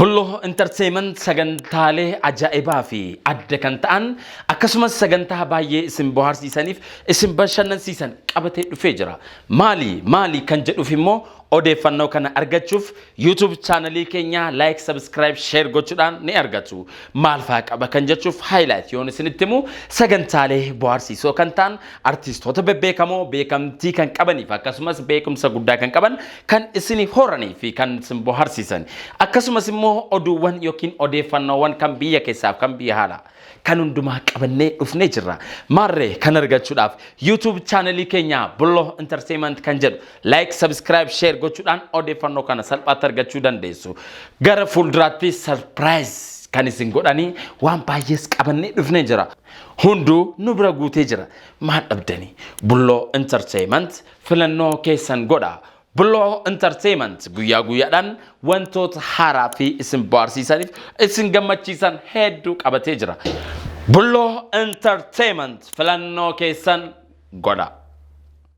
Bulloo Entertainment sagantaalee ajaa'ibaa fi adda kan ta'an, akkasumas sagantaa baay'ee isin bohaarsiisaniif isin bashannansiisan qabatee dhufee jira. Maali maali kan jedhuuf immoo odeeffannoo kana argachuuf YouTube chaanalii keenya like, subscribe, share gochuudhaan ni argatu. Maal fa'aa qaba kan jechuuf highlight yoon isinitti himu, sagantaalee bohaarsiisoo kan ta'an, artistoota bebbeekamoo beekamtii kan qabaniif akkasumas beekumsa guddaa kan qaban kan isiniif horanii fi kan isin bohaarsiisan, akkasumas immoo oduuwwan yookiin odeeffannoowwan kan biyya keessaaf kan biyya alaa kan hundumaa qabannee dhufnee jirra. Maarree kan argachuudhaaf YouTube chaanalii keenya Bulloo Entertainment kan jedhu like, subscribe, share gochuudhaan odeeffannoo kana salphaatti argachuu dandeessu. Gara fuulduraatti surprise kan isin godhanii waan baay'ees qabannee dhufnee jira. Hunduu nu bira guutee jira. Maal dhabdanii? Bulloo Entertainment filannoo keessan godha. Bulloo Entertainment guyyaa guyyaadhaan wantoota haaraa fi isin bohaarsiisaniif isin gammachiisan hedduu qabatee jira. Bulloo Entertainment filannoo keessan godha.